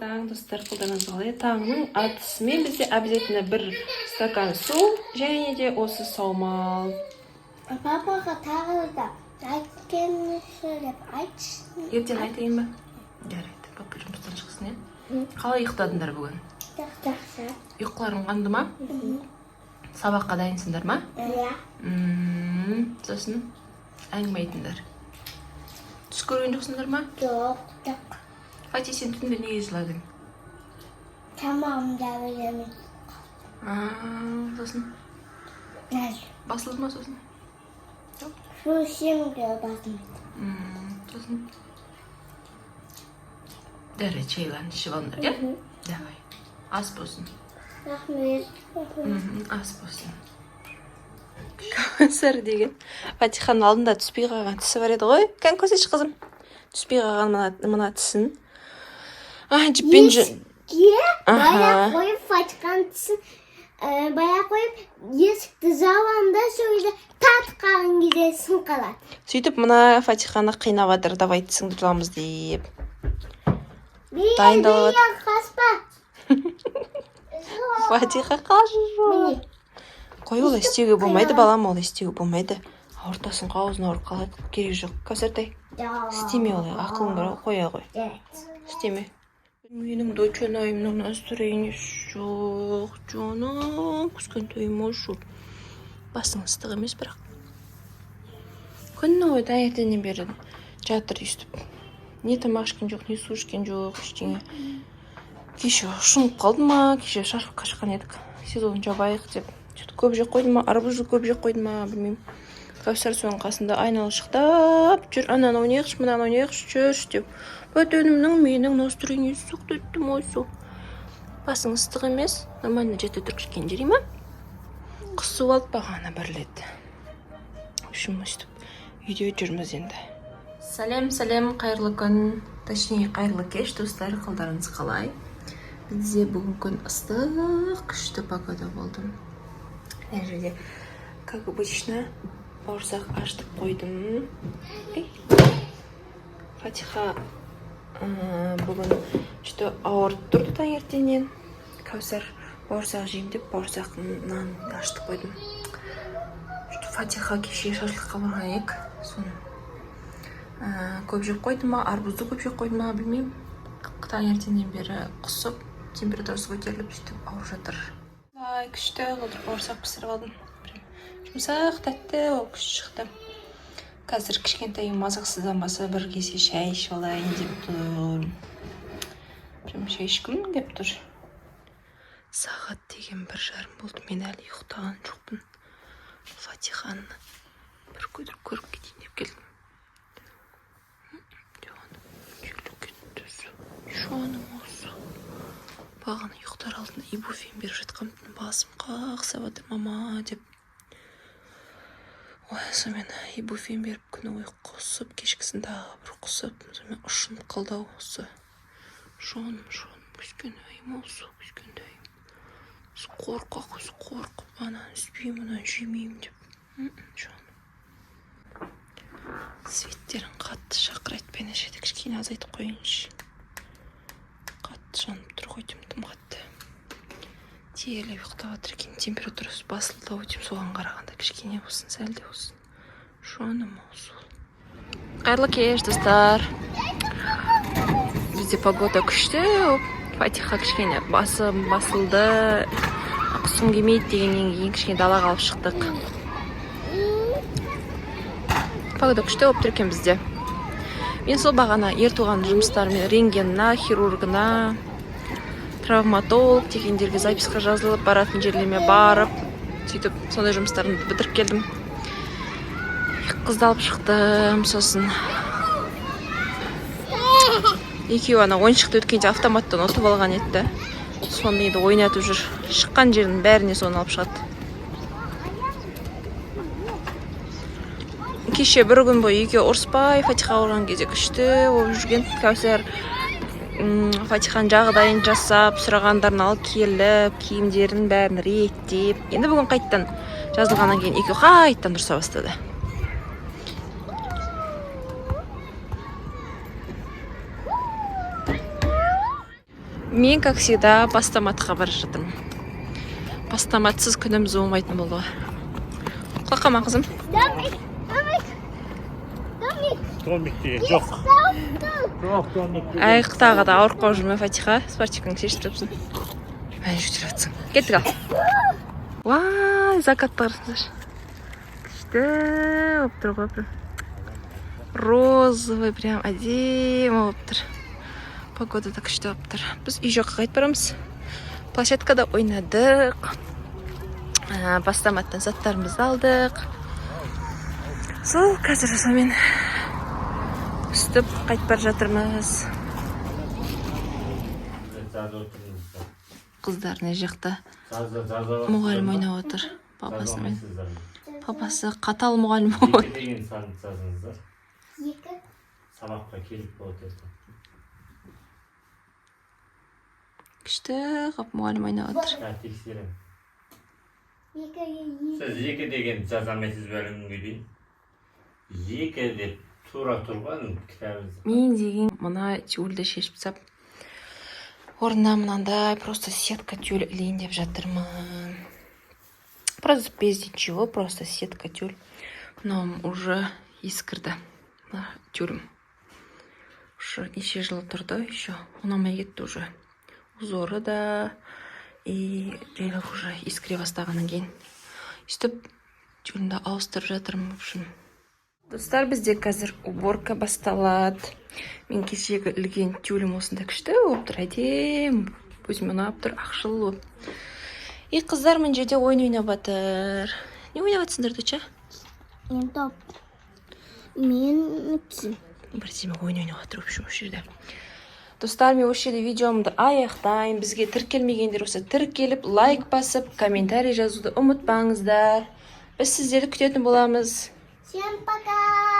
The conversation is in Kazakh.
Таң, достар, қолдарыңыз қалай? Таңның атысымен бізде обязательно бір стакан су және де осы саумал. Папаға тағы да айтқаншы деп айтшы. Ертең айтайын ба? Жарайды, папа жұмыстан шықсын, иә? Қалай ұйықтадыңдар бүгін? Жақсы. Ұйқыларың қанды ма? Сабаққа дайынсыңдар ма? Иә. Сосын әңгіме айтыңдар. Түс көрген жоқсыңдар ма? Жоқ. Жоқ. Фати, сен түнде неге жыладың? Тамағым да беремін. А, сосын басылды ма сосын? Жоқ. Су ішемін де басылмайды. Сосын жарайды, шайларын ішіп алыңдар, иә? Давай, ас болсын. Рахмет. Ас болсын. Кәусар деген Фатиханың алдында түспей қалған тісі бар еді ғой. Кән, көрсетші, қызым. Түспей қалған мына тісін. А, жіппен Ке Аха. Бая қойып Фатиханың тісін, бая қойып есікті жабамын да, сол кезде татып қалған кезде сынып қалады. Сөйтіп мына Фатиханы қинап жатыр, давай тісіңді жұламыз деп. Бия, Дайындалып бия, қаспа. Фатиха қашып. Міне. Қой, олай істеуге болмайды, балам, олай істеуге болмайды. Ауыртасың ғой, аузың ауырып қалады, керек жоқ. Кәусартай, істеме олай, ақылың бар ғой, қоя ғой. Evet. Істеме. Менің дочанайымның настроениесі жоқ, жаным, кішкентайым ошыл. Басың ыстық емес бірақ. Күні бойы таңертеңнен бері жатыр өйстіп. Не тамақ ішкен жоқ, не су ішкен жоқ, ештеңе. Кеше ұшынып қалды ма, кеше шашлыққа шыққан едік. Сезон жабайық деп. Что-то көп жеп қойды ма, арбузды көп жеп қойды ма, білмеймін. Кәусар соның қасында айналшықтап жүр, ананы ойнайықшы, мынаны ойнайықшы, жүрші деп. Бөтенімнің менің настроениесі жоқ дедім осы. Басың ыстық емес, нормально жете тұр кішкене, жарай ма? Құсып алды бағана бір рет. В общем, өстіп үйде жүрміз енді. Сәлем, сәлем, қайырлы күн, точнее қайырлы кеш, достар, қалдарыңыз қалай? Бізде бүгін күн ыстық, күшті погода болды. Мына жерде, как обычно, бауырсақ ашытып қойдым. Ей. Фатиха бүгін что-то ауырып тұрды таңертеңнен. Кәусар бауырсақ жеймін деп бауырсақ нан ашытып қойдым. Что-то Фатиха кеше шашлыққа барған едік. Соны көп жеп қойды ма, арбузды көп жеп қойды ма, білмеймін. Таңертеңнен бері құсып, температурасы көтеріліп, сөйтіп ауырып жатыр. Ай, күшті қылдырып бауырсақ пісіріп алдым. Прям жұмсақ, тәтті болып күшті шықты. Қазір кішкентайым мазақсызданбаса бір кесе шай ішіп алайын деп тұр. Прям шай ішкім келіп тұр. Сағат деген 1:30 болды, мен әлі ұйықтаған жоқпын. Фатиханы бір көтеріп көріп кетейін деп келдім. Жаным, кетті. Жаным осы. Бағана ұйықтар алдында ибуфен беріп жатқанмын, басым қақсап жатыр, мама деп. Ой, сонымен ибуфен беріп күні бойы құсып, кешкісін тағы бір құсып, сонымен ұшынып қалды ау осы. Жаным, жаным, кішкентайым осы, кішкентайым. Осы қорқақ, осы қорқып, ананы үзбеймін, мынаны жемеймін деп. Жаным. Светтерін қатты шақырайтпай ана жерде кішкене азайтып қояйыншы. Қатты жанып тұр ғой деймін, тым қатты. Терлеп ұйықтап жатыр екен, температурасы басылды ау деймін, соған қарағанда кішкене болсын, сәл де болсын. Жаным осы. Қайырлы кеш, достар. Бізде погода күшті. Фатиха кішкене басым басылды. Құсқым келмейді дегеннен кейін кішкене далаға алып шықтық. Погода күшті болып тұр екен бізде. Мен сол бағана ер туған жұмыстарымен рентгенына, хирургына, травматолог дегендерге записьқа жазылып баратын жерлеріме барып, сөйтіп сондай жұмыстарымды бітіріп келдім. Қызды алып шықтым, сосын екеуі ана ойыншықты өткенде автоматтан ұтып алған еді да. Соны енді ойнатып жүр. Шыққан жердің бәріне соны алып шығады. Кеше бір күн бойы екеуі ұрыспай, Фатиха ауырған кезде күшті болып жүрген. Кәусар Фатиханың жағдайын жасап, сұрағандарын алып келіп, киімдерін бәрін реттеп. Енді бүгін қайттан жазылғаннан кейін екеуі қайттан ұрыса бастады. Мен, как всегда, постаматқа бара жатырмын. Постаматсыз күніміз болмайтын болды ғой. Қорқама, қызым. Домик, домик, домик. Домик деген жоқ. Жоқ, домик деген. Әй, тағы да ауырып қалып жүрме, Фатиха. Спортивкаңды шешіп тастапсың. Әй, жүгіріп жатсың. Кеттік, ал. Уай, закатты қарасаңдаршы. Күшті болып тұр ғой, прям. Розовый, прям әдемі болып тұр. Погода да күшті болып тұр. Біз үй жаққа қайтып барамыз. Площадкада ойнадық. Постаматтан заттарымызды алдық. Сол қазір сонымен үстіп қайтып бара жатырмыз. Жазып отырмыз. Қыздар мына жақта Жазып мұғалім ойнап отыр папасымен. Папасы қатал мұғалім болып Екі деген санды жазыңыздар. Екі. Сабаққа керек болады ертең. Күшті қылып мұғалім ойнап отыр. Ә, тексеремін. Екі, екі. Сіз екі деген жаза алмайсыз ба әлі күнге дейін? Екі деп тура тұрған кітабыңыз. Мен деген мына тюльді шешіп тастап, орнына мынандай просто сетка тюль ілейін деп жатырмын. Просто без ничего, просто сетка тюль. Мынауым уже ескірді, мына тюлім уже неше жыл тұрды, еще ұнамай кетті уже узоры да, и жайлап уже ескіре бастағаннан кейін өйстіп тюлімді ауыстырып жатырмын. В общем, достар, бізде қазір уборка басталады. Мен кешегі ілген тюлім осындай күшті болып тұр, әдемі, өзіме ұнап тұр, ақшыл болып. И қыздар мына жерде ойын ойнап жатыр. Не ойнап жатсыңдар, доча? Мен топ. Мен ким. Бірдеме ойын ойнап жатыр, в общем, осы жерде. Достар, мен осы жерде видеомды аяқтаймын. Бізге тіркелмегендер болса, тіркеліп, лайк басып, комментарий жазуды ұмытпаңыздар. Біз сіздерді күтетін боламыз. Всем пока.